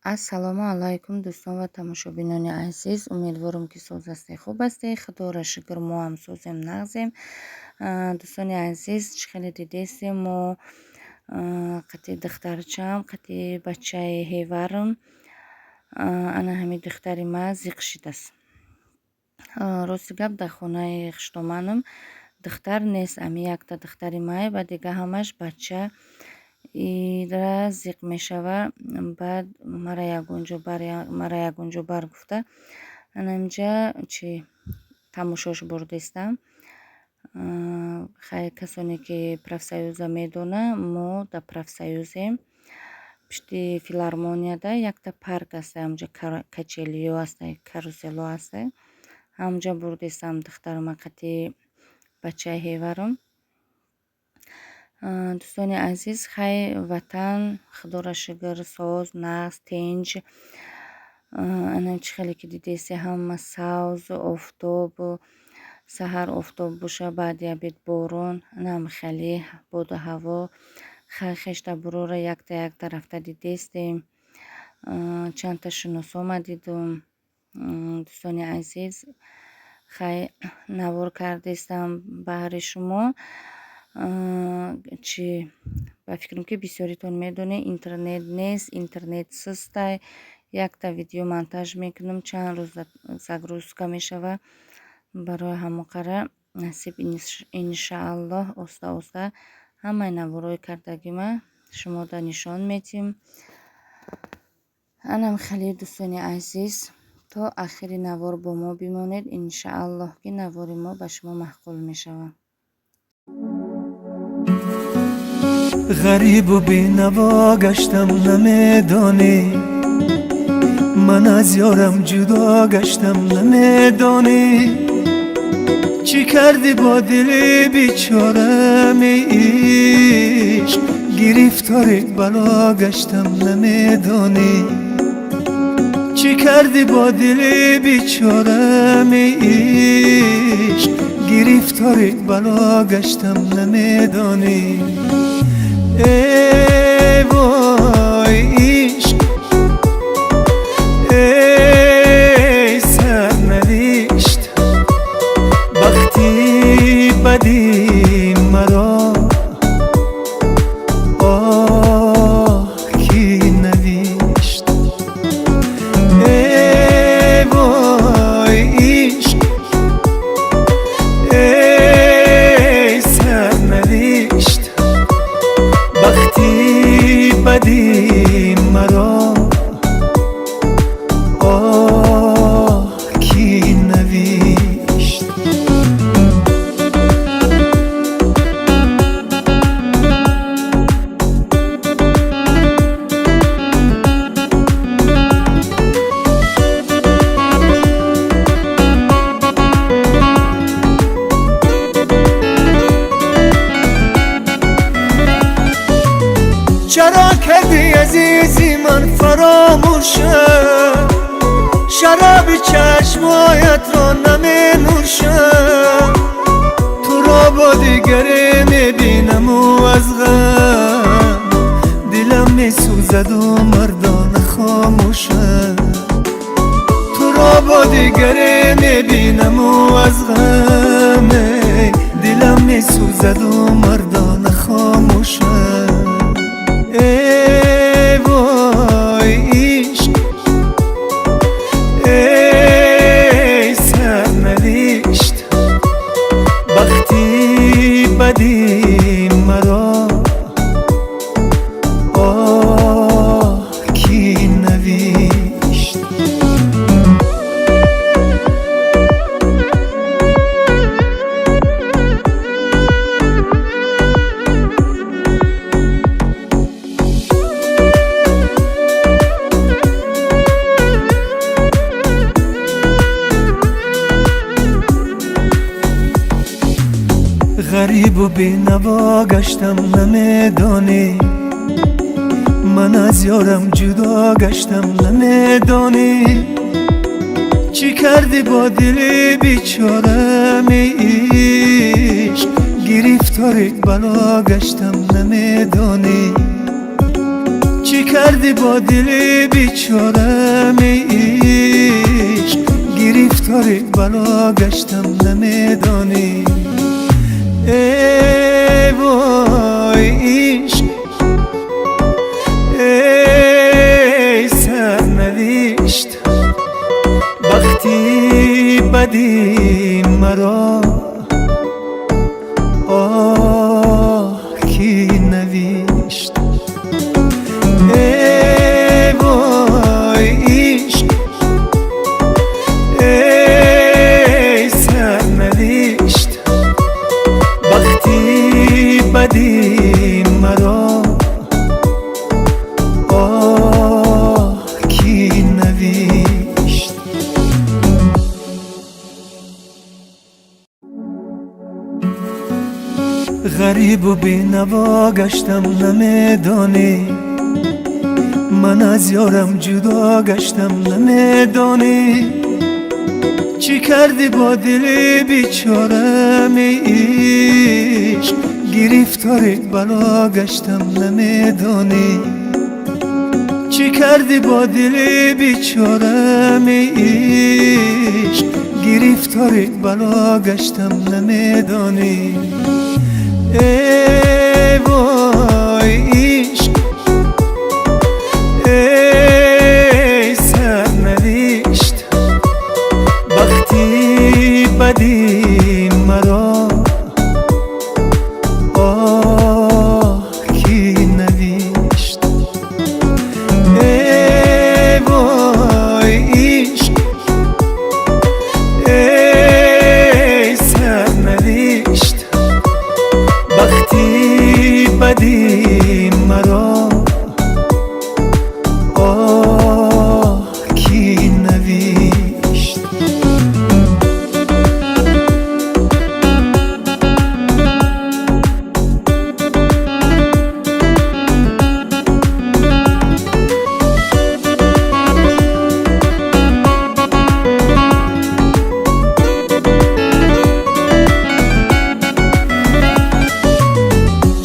Ассалому алайкум, дӯстон ва тамошобинони азиз. Умедворам, ки соз ҳастед, хуб ҳастед. Худоро шукр, мо ҳам созем, нағзем. Дӯстони азиз, чӣ хеле дидестем, мо қати духтарчам, қати бачаи ҳеварам. Ана ҳамин духтари ма зиқ шидааст. Рости гап, дар хонаи хуштоманам духтар нест, ами якта духтари май ва дига ҳамаш бача. Ира зиқ мешава, баъд мара ягонҷо бар, мара ягонҷо бар гуфта, анамҷа чи тамошош бурдестам. Хай, касоне ки Профсоюза медона, мо дар Профсоюзем. Пишти филармонияда якта парк аста, ҳамҷа качелиё аста, карусело аста. Ҳамҷа бурдестам духтарама қати бачаи ҳеварам. Дӯстони азиз, хай, ватан, худоро шукр, соз, нағз, тинҷ. Ана чӣ хеле ки дидеси, ҳама савз, офтоб, саҳар офтоб боша, баъди обед борон, анам хеле боду ҳаво. Хай, хешта бурора якта якта рафта дидестем. Чандта шиносома дидум. Дӯстони азиз, хай, навор кардестам баҳри шумо. Чи ба фикрам, ки бисёритон медонед, интернет нест, интернет сустай. Якта видео монтаж мекунам, чанд рӯз загрузка мешава. Барои ҳамоқара насиб, иншааллоҳ, оста оста ҳамаи наворҳои кардагима шумода нишон медиҳем. Анам хеле, дӯстони азиз, то ахири навор бо мо бимонед, иншааллоҳ, ки навори мо ба шумо маъқул мешавад. Ғарибу бенаво гаштам, намедонӣ, ман аз ёрам ҷудо гаштам, намедонӣ, чӣ кардӣ бо дили бечорам, ишқ, гирифтори бало гаштам, намедонӣ, чӣ кардӣ бо дили бечорам, ишқ, гирифтори бало гаштам, намедонӣ. Эй вой, ишқ, эй сарнавишт, бахти бади маро оҳ кӣ навишт? Эй вой, ишқ, эй сарнавишт, бахти бади маро оҳ кӣ навишт? Чаро кардӣ, азизи ман, фаромӯшам? Шароби чашмоятро наменӯшам. Туро бо дигаре мебинаму аз ғам дилам месӯзаду мардона хомӯшам. Туро бо дигаре мебинаму аз ғам дилам месӯзаду мардона хомӯшам. Эй вой, ишқ, эй сарнавишт, бахти бади маро оҳ кӣ навишт? Ғарибу бенаво гаштам, намедонӣ, ман аз ёрам ҷудо гаштам, намедонӣ, чӣ кардӣ бо дили бечорам, ишқ, гирифтори бало гаштам, намедонӣ, чӣ Кардӣ бо дили бечорам, эй ишқ? Гирифтори бало гаштам, намедонӣ. Эй вой, ишқ, эй сарнавишт, бахти бади маро оҳ, кӣ навишт? Эй вой, ишқ, эй сарнавишт, бахти бади маро оҳ, кӣ навишт? Ғарибу бенаво гаштам, намедонӣ. Ман аз ёрам ҷудо гаштам, намедонӣ. Чӣ кардӣ бо дили бечорам, эй ишқ? Гирифтори бало гаштам, намедонӣ. Чӣ кардӣ бо дили бечорам, эй ишқ? Гирифтори бало гаштам, намедонӣ. Эй вой, ишқ, эй сарнавишт, бахти бади маро оҳ, кӣ навишт? Эй вой, ишқ, эй сарнавишт, бахти бади маро оҳ, кӣ навишт?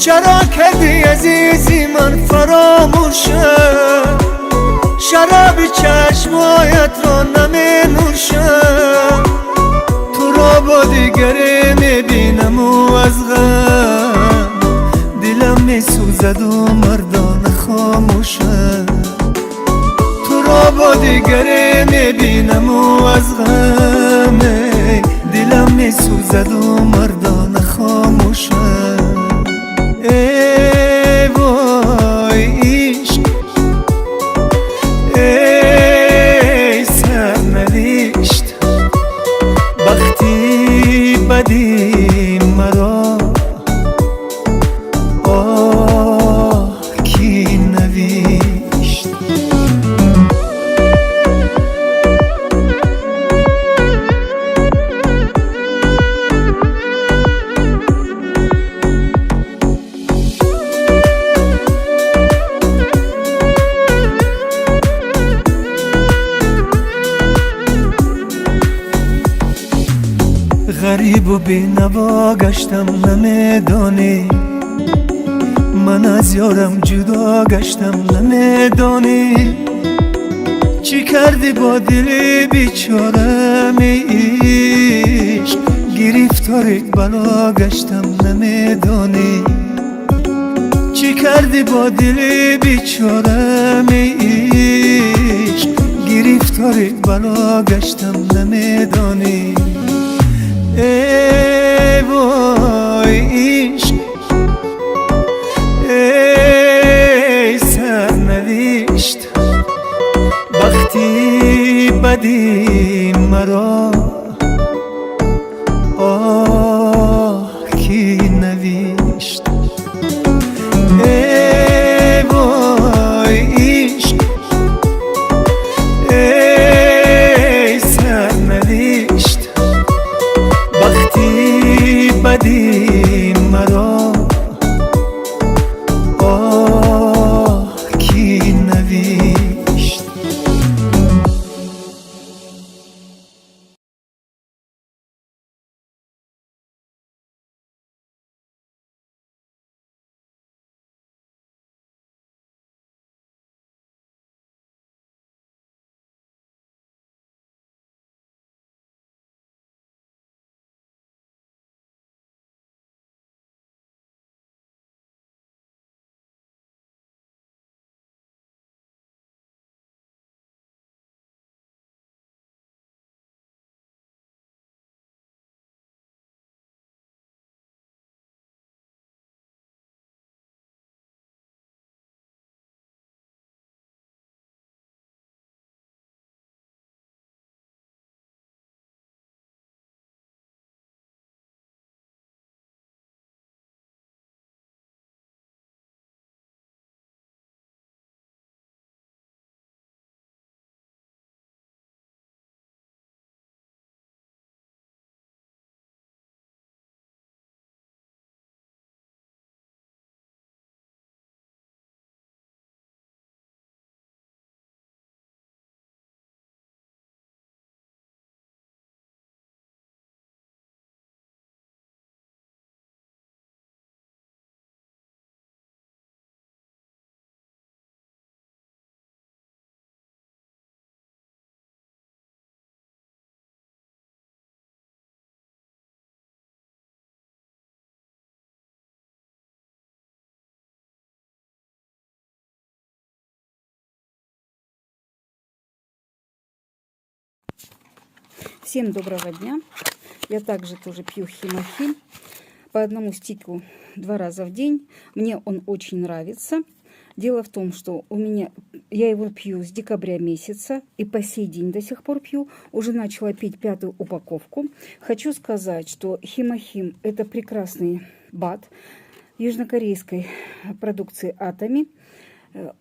Чаро кардӣ, азизи ман, фаромӯшам? Шароби чашмоятро наменӯшам. Туро бо дигаре мебинаму аз ғам дилам месӯзаду мардона хомӯшам. Туро бо дигаре мебинаму аз ғам дилам месӯзаду мардона хомӯшам. Эй вой, ишқ, эй сарнавишт, бахти бади маро оҳ, кӣ навишт? Ғарибу бенаво гаштам, намедонӣ. Ман аз ёрам ҷудо гаштам, намедонӣ. Чӣ кардӣ бо дили бечорам, эй ишқ? Гирифтори бало гаштам, намедонӣ. Чӣ кардӣ бо дили бечорам, эй ишқ? Гирифтори бало гаштам, намедонӣ. Эй вой, ишқ, эй сарнавишт, бахти бади маро оҳ, кӣ навишт? Эй вой, ишқ, эй сарнавишт, бахти бади маро оҳ, кӣ навишт? Всем доброго дня. Я также тоже пью Хемохим по одному стику два раза в день. Мне он очень нравится. Дело в том, что у меня я его пью с декабря месяца и по сей день до сих пор пью. Уже начала пить пятую упаковку. Хочу сказать, что Хемохим — это прекрасный БАД южнокорейской продукции Атоми.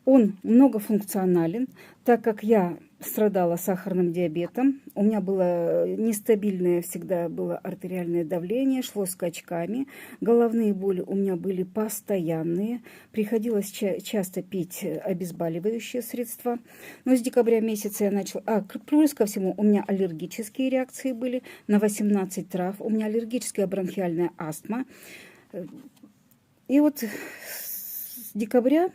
Он многофункционален, так как я страдала сахарным диабетом, у меня было нестабильное всегда было артериальное давление, шло скачками, головные боли у меня были постоянные, приходилось часто пить обезболивающие средства. Но с декабря месяца я начала. А, плюс ко всему, у меня аллергические реакции были на 18 трав, у меня аллергическая бронхиальная астма. И вот с декабря,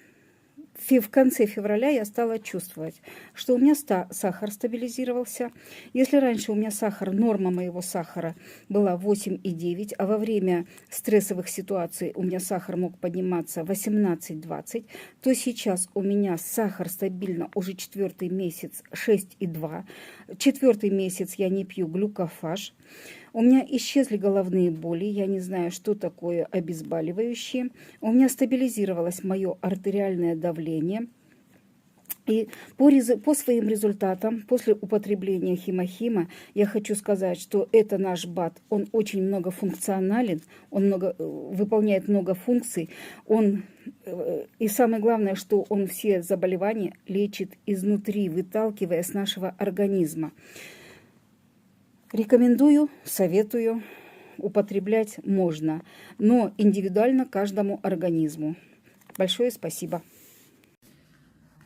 в конце февраля я стала чувствовать, что у меня сахар стабилизировался. Если раньше у меня сахар, норма моего сахара была 8,9, а во время стрессовых ситуаций у меня сахар мог подниматься 18-20, то сейчас у меня сахар стабильно уже четвертый месяц 6,2. Четвертый месяц я не пью глюкофаж. У меня исчезли головные боли, я не знаю, что такое обезболивающие. У меня стабилизировалось мое артериальное давление. И по своим результатам, после употребления Хемохима, я хочу сказать, что это наш БАД, он очень многофункционален, он выполняет много функций, и самое главное, что он все заболевания лечит изнутри, выталкивая с нашего организма. Рекомендую, советую, употреблять можно, но индивидуально каждому организму. Большое спасибо.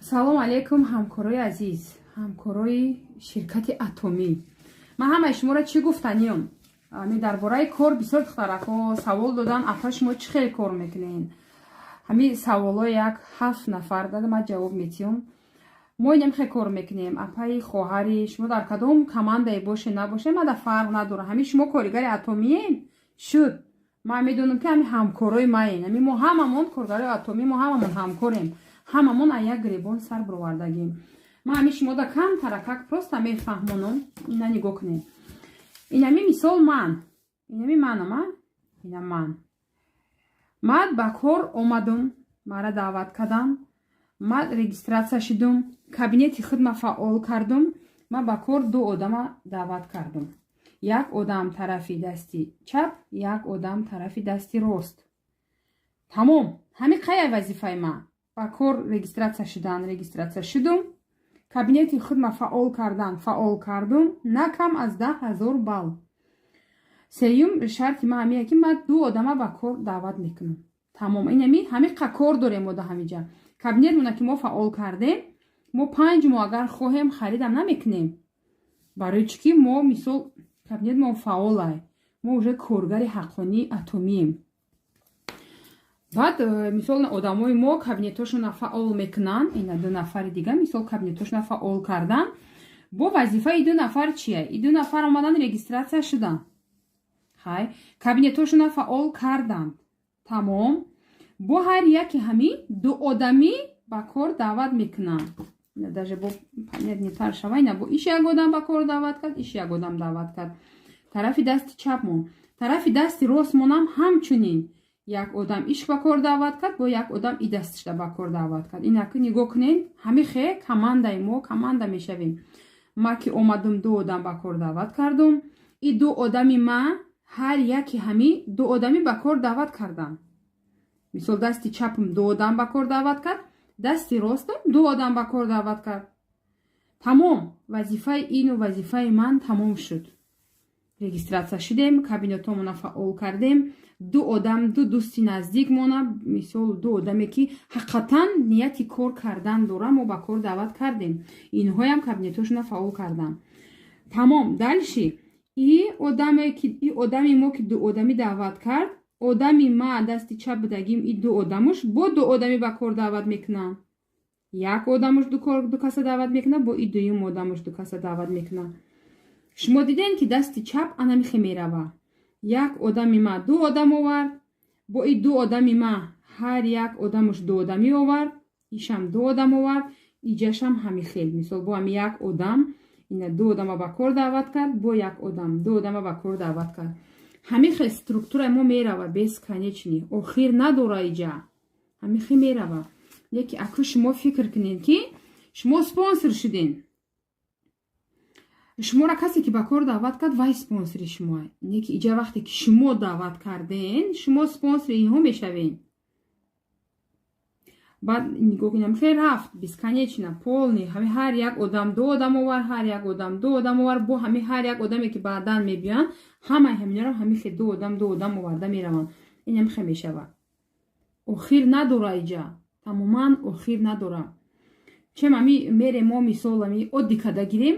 Салом алейкум, ҳамкорои азиз, ҳамкорои ширкати Атомӣ. Ман ҳамаи шуморо чӣ гуфтаниём? Ами дар бораи кор бисёр духтарако савол додан: «Апа, шумо чӣ хел кор мекунен?» Ҳами саволҳо як ҳафт нафар дада, ман ҷавоб метиҳам. Мо инам хел кор мекунем, апаи, хоҳари. Шумо дар кадом командае боше, набоше, мада фарқ надора. Ҳами шумо коригари Атомиен шуд, ман медонам, ки ҳами ҳамкорои маен. Ами мо ҳамамон коргарои Атомӣ, мо ҳамамон ҳамкорем, ҳамамон аз як гиребон сар бировардагим. Ман ҳами шумода кам таракак просто мефаҳмонам. Ина нигоҳ кунед, инами мисол ман, инами манама, ина ман ба кор омадум, мара даъват кардам, ман регистрация шудум, кабинети худма фаъол кардум, ман ба кор ду одама даъват кардум: як одам тарафи дасти чап, як одам тарафи дасти рост. Тамом, ҳами қая вазифаи ман: ба кор регистрация шудан, регистрация шудум, кабинети худма фаъол кардан, фаъол кардум, на кам аз 10 000 балл. Сеюм шарти ман ҳамие, ки ман ду одама ба кор даъват мекунам. Тамом, инами ҳами қа кор дорем мо да ҳамиҷа. Кабинетмона ки мо фаъол кардем, мо 5 моҳ агар хоҳем, харидам намекунем. Барои чӣ ки мо мисол кабинетмон фаъолай, мо уже коргари ҳаққонии Атомием. Баъд мисол одамои мо кабинетҳошона фаъол мекунанд. Ина ду нафари дига мисол кабинетҳошона фаъол кардан. Бо вазифаи ду нафар чия? И ду нафар омадан, регистрация шуданд, хай, кабинетҳошона фаъол карданд, тамом. Бо ҳар яке ҳамин ду одамӣ ба кор даъват мекунанд. Даже бо понятнетар шава, ина бо иш як одам ба кор даъват кард, иш як одам даъват кард тарафи дасти чапмон, тарафи дасти ростмонам ҳамчунин як одам иш ба кор даъват кард, бо як одам и дастишда ба кор даъват кард. Инаки нигоҳ кунед, ҳами хе командаи мо команда мешавем. Ма ки омадум, ду одам ба кор даъват кардум. И ду одами ма ҳар яке ҳами ду одамӣ ба кор даъват кардам. Мисол, дасти чапам ду одам ба кор даъват кард, дасти ростам ду одам ба кор даъват кард. Тамом, вазифаи ину вазифаи ман тамом шуд. Регистрация шудем, кабинетҳомона фаъол кардем, ду одам, ду дӯсти наздик мона, мисол ду одаме, ки ҳақиқатан нияти кор кардан дорам, мо ба кор даъват кардем. Инҳоям кабинетҳошона фаъол карданд. Тамом, дальше и одаме ки и одами мо ки ду одамӣ даъват кард, одами ма дасти чап будагим, и ду одамуш бо ду одамӣ ба кор даъват мекунанд. Як одамуш ду каса даъват мекунад, бо и дуюм одамуш ду каса даъват мекунад. Шумо дидем, ки дасти чап анамихе мерава: як одами ма ду одам овард, бо и ду одами ма ҳар як одамуш ду одамӣ овард, ишам ду одам овард, иҷашам ҳами хел. Мисол, бо ҳами як одам Ина ду одама ба кор даъват кард, бо як одам, ду одама ба кор даъват кард. Ҳамин хел структураи мо мерава, бесконечный, охир надора иҷа, ҳамин хел мерава. Яке аку шумо фикр кунед, ки шумо спонсор шуден, шуморо касе ки ба кор даъват кард, вай спонсори шумо. Не ки иҷа вақте ки шумо даъват карден, шумо спонсори инҳо мешавен. Баъд нигоҳ кунем, хел рафт бесконечно, полный. Ҳами ҳар як одам ду одам овар, ҳар як одам ду одам овар, бо ҳами ҳар як одаме, ки баъдан мебиёянд, ҳамаи ҳаминро ҳами хел ду одам, ду одам оварда мераванд. Инам хел мешавад, охир надора иҷа, тамоман охир надора. Чем ами мерем мо, мисол, ами оддӣ када гирем,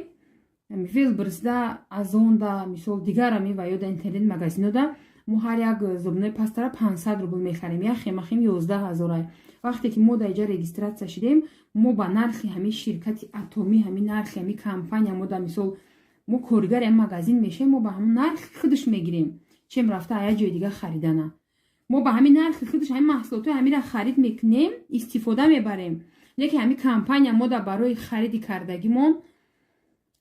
Вайлдберризда, Озонда, мисол, дигар ами ва ё да интернет магазинода мо ҳар як зубной пастара 500 рубл мехарем, як хемахим 11 000-ай. Вақте ки мо дар иҷа регистрация шудем, мо ба нархи ҳамин ширкати Атоми, ҳамин нархи ҳамин компания, мо да, мисол, мо коргари ҳамин магазин мешавем, мо ба ҳамон нархи худаш мегирем, чем рафта як ҷои дига харидана. Мо ба ҳамин нархи худаш ҳамин маҳсулотҳои ҳаминра харид мекунем, истифода мебарем. Леки ҳамин компания мо да барои хариди кардагимон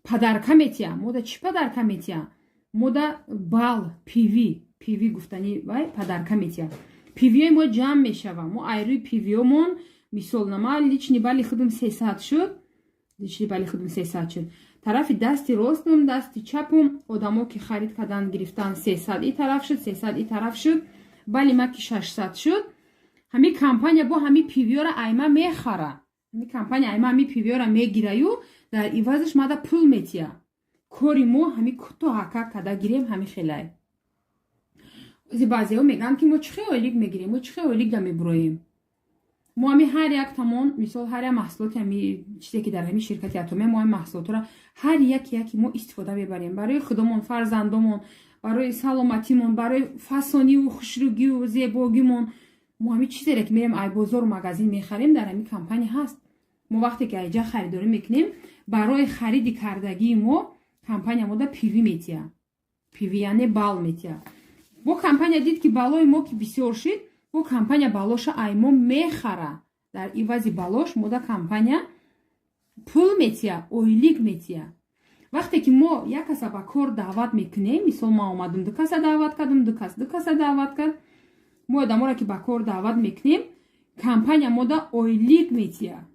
подарка метия. Мо да чӣ подарка метия? Мо да бал, PV, PV гуфтани вай подарка метия. PV-ои мо ҷамъ мешава. Мо айрӯи PV-омон, мисол, нама личный бали худум 300 шуд, личный бали худум 300 шуд. Тарафи дасти ростум, дасти чапум одамо, ки харид кардан гирифтан, 300 и тараф шуд, 300 и тараф шуд, бали ма ки 600 шуд. Ҳамин компания бо ҳамин PV-ора айма мехара. Ҳамин компания айма ҳамин PV-ора мегираю, дар ивазаш мада пул метия. Кори мо ҳамин кӯтоҳака када гирем, ҳамин хелай. Баъзеҳо мегӯянд, ки мо чӣ хел ойлик мегирем, мо чӣ хел ойлик да мебуроем. Мо ҳами ҳар як тамон, мисол, ҳар як маҳсулоти, ҳами чизе, ки дар ҳамин ширкати Атомия, мо ҳами маҳсулотро ҳар яке яке мо истифода мебарем барои худомон, фарзандомон, барои саломатимон, барои фасониву хушрӯгиву зебогимон. Мо ҳамин чизере, ки мерем ай бозору магазин мехарем, дар ҳамин компания ҳаст. Мо вақте ки айҷа харидорӣ мекунем, барои хариди кардагии мо компания мода PV метия. PV яъне бал метия. Бо компания дид, ки балои мо ки бисёр шид, бо компания балоша ай мо мехара. Дар ивази балош мода компания пул метия, ойлик метия. Вақте ки мо як каса ба кор даъват мекунем, мисол, ман омадам, ду каса даъват кардам, ду кас ду каса даъват кард, мо одаморо ки ба кор даъват мекунем, компания мода ойлик метия.